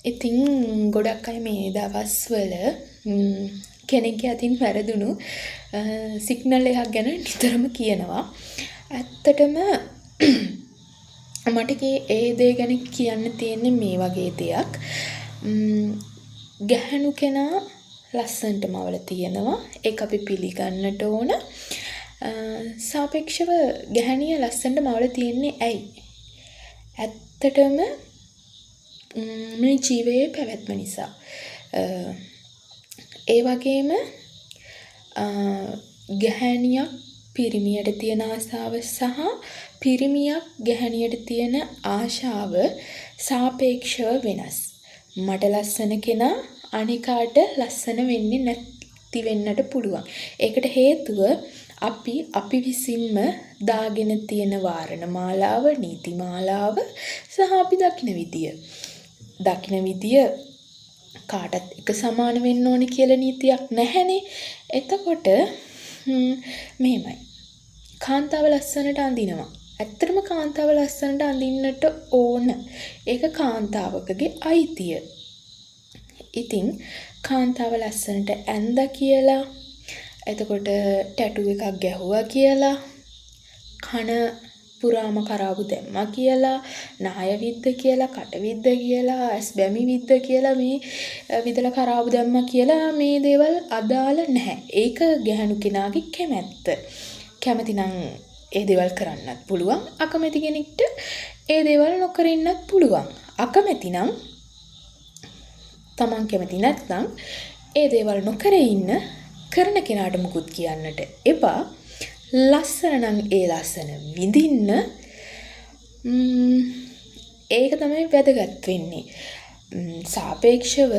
ඉතින් ගොඩක් අය මේ දවස්වල කෙනෙක්ගේ අතින් වැරදුණු සිග්නල් එකක් ගැන නිතරම කියනවා. ඇත්තටම මට ඒ දේ ගැන කියන්න තියෙන්නේ මේ වගේ දෙයක්. ගැහැණු කෙනා ලස්සනට මවලා තියෙනවා. ඒක අපි පිළිගන්නට ඕන. සාපේක්ෂව ගැහැණිය ලස්සනට මවලා තියෙන්නේ ඇයි? ඇත්තටම මේ ජීවයේ පැවැත්ම නිසා. ඒ වගේම ගැහැණියක් පිරිමියට තියෙන ආසාව සහ පිරිමියක් ගැහැණියට තියෙන ආශාව සාපේක්ෂව වෙනස්. මට ලස්සන කෙනා අනිකාට ලස්සන වෙන්නේ නැති වෙන්නට පුළුවන්. ඒකට හේතුව අපි අපි විසින්ම දාගෙන තියෙන වාරණ මාලාව, නීති මාලාව සහ අපි දකින විදිය. දකින විදිය කාටත් එක සමාන වෙන්න ඕන කියලා නීතියක් නැහැනේ. එතකොට මෙහෙමයි. කාන්තාව ලස්සනට අඳිනවා. ඇත්තටම කාන්තාව ලස්සනට අඳින්නට ඕන. ඒක කාන්තාවකගේ අයිතිය. ඉතින් කාන්තාව ලස්සනට ඇන්දා කියලා, එතකොට ටැටූ එකක් ගැහුවා කියලා, කන පුරාම කරාබු දැම්මා කියලා, නහය විද්ද කියලා, කට විද්ද කියලා, ඇස් බැමි විද්ද කියලා, මේ විදලා කරාබු දැම්මා කියලා මේ දේවල් අදාළ නැහැ. ඒක ගැහැණු කෙනාගේ කැමැත්ත. කැමති නම් ඒ දේවල් කරන්නත් පුළුවන්. අකමැති කෙනෙක්ට ඒ දේවල් නොකර ඉන්නත් පුළුවන්. අකමැති නම්, තමන් කැමති නැත්නම් ඒ දේවල් නොකර ඉන්න. කරන කෙනාට මුකුත් කියන්නට එපා. ලස්සන නම් ඒ ලස්සන විඳින්න. ඒක තමයි වැදගත් වෙන්නේ. සාපේක්ෂව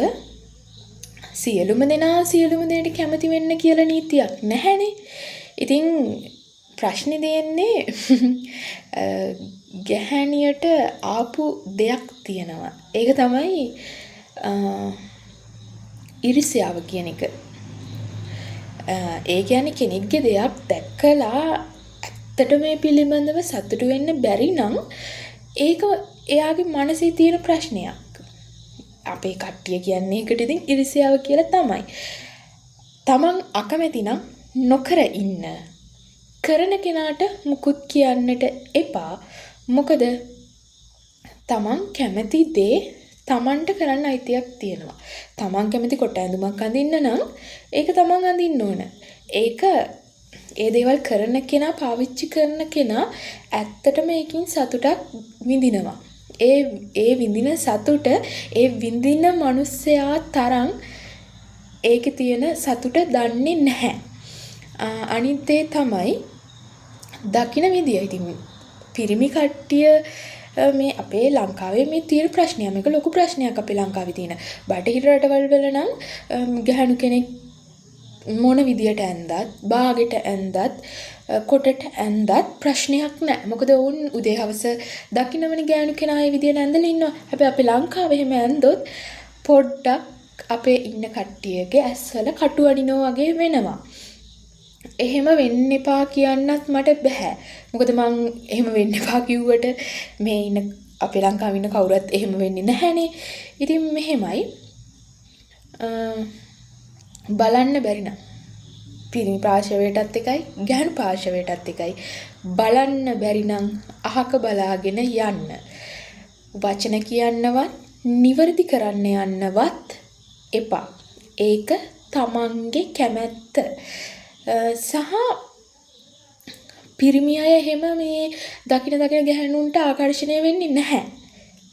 සියලුම දෙනා සියලුම දේට කැමති වෙන්න කියලා නීතියක් නැහැනේ. ඉතින් ප්‍රශ්නේ තියෙන්නේ ගැහැණියට ආපු දෙයක් තියෙනවා. ඒක තමයි ඉරිසියාව කියන එක. ඒ කියන්නේ කෙනෙක්ගේ දෙයක් දැකලා ඇත්තටම ඒ පිළිබඳව සතුටු වෙන්න බැරි නම් ඒක එයාගේ මනසේ තියෙන ප්‍රශ්නයක්. අපේ කට්ටිය කියන්නේ ඒකට ඉතින් ඉරිසියාව කියලා තමයි. තමන් අකමැති නම් නොකර ඉන්න. කරන කෙනාට මුකුත් කියන්නට එපා. මොකද තමන් කැමති දේ තමන්ට කරන්න අයිතියක් තියෙනවා. තමන් කැමති කොට ඇඳුමක් අඳින්න නම් ඒක තමන් අඳින්න ඕන. ඒක ඒ දේවල් කරන කෙනා, පාවිච්චි කරන කෙනා ඇත්තටම ඒකින් සතුටක් විඳිනවා. ඒ ඒ විඳින සතුට ඒ විඳින මනුස්සයා තරම් ඒකේ තියෙන සතුට දන්නේ නැහැ. අනිත් දේ තමයි දකින විදිය. ඉතින් පිරිමි කට්ටිය මේ අපේ ලංකාවේ මේ තියෙන ප්‍රශ්නයක්. මේක ලොකු ප්‍රශ්නයක් අපේ ලංකාවේ තියෙන. බටහිර රටවල් වල නම් ගැහැණු කෙනෙක් මොන විදියට ඇන්දත්, බාගෙට ඇන්දත්, කොටට ඇන්දත් ප්‍රශ්නයක් නෑ. මොකද ඔවුන් උදේ හවස දකිනවනේ ගෑනු කෙනා ඒ විදියට ඇඳලා ඉන්නවා. හැබැයි අපේ ලංකාවේ එහෙම ඇන්දොත් පොඩ්ඩක් අපේ ඉන්න කට්ටියගේ ඇස්වල කටු අනිනවා වගේ වෙනවා. එහෙම වෙන්න එපා කියන්නත් මට බැහැ. මොකද මං එහෙම වෙන්න එපා කිව්වට මේ ඉන්න අපේ ලංකාවේ ඉන්න කවුරුවත් එහෙම වෙන්නේ නැහැනේ. ඉතින් මෙහෙමයි, බලන්න බැරි නම් පිරිමි පාර්ශවයටත් එකයි, ගැහැණු පාර්ශවයටත් එකයි, බලන්න බැරි නම් අහක බලාගෙන යන්න. වචන කියන්නවත් නිවැරදි කරන්න යන්නවත් එපා. ඒක තමන්ගේ කැමැත්ත. සහ පිරිමි අය එහෙම මේ දකින දකින ගැහැණුන්ට ආකර්ෂණය වෙන්නේ නැහැ.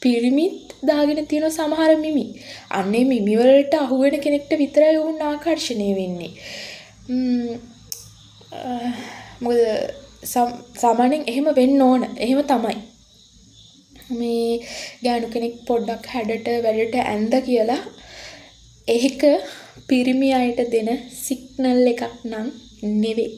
පිරිමිත් දාගෙන තියෙන සමහර මිමි. අන්න ඒ මිමි වලට අහු වෙන කෙනෙක්ට විතරයි ඔවුන් ආකර්ෂණය වෙන්නේ. මොකද සාමාන්‍යයෙන් එහෙම වෙන්න ඕන. එහෙම තමයි. මේ ගෑනු කෙනෙක් පොඩ්ඩක් හැඩට වැඩට ඇන්ද කියලා ඒක පිරිමි අයට දෙන සිග්නල් එකක් නම් නෙවෙයි.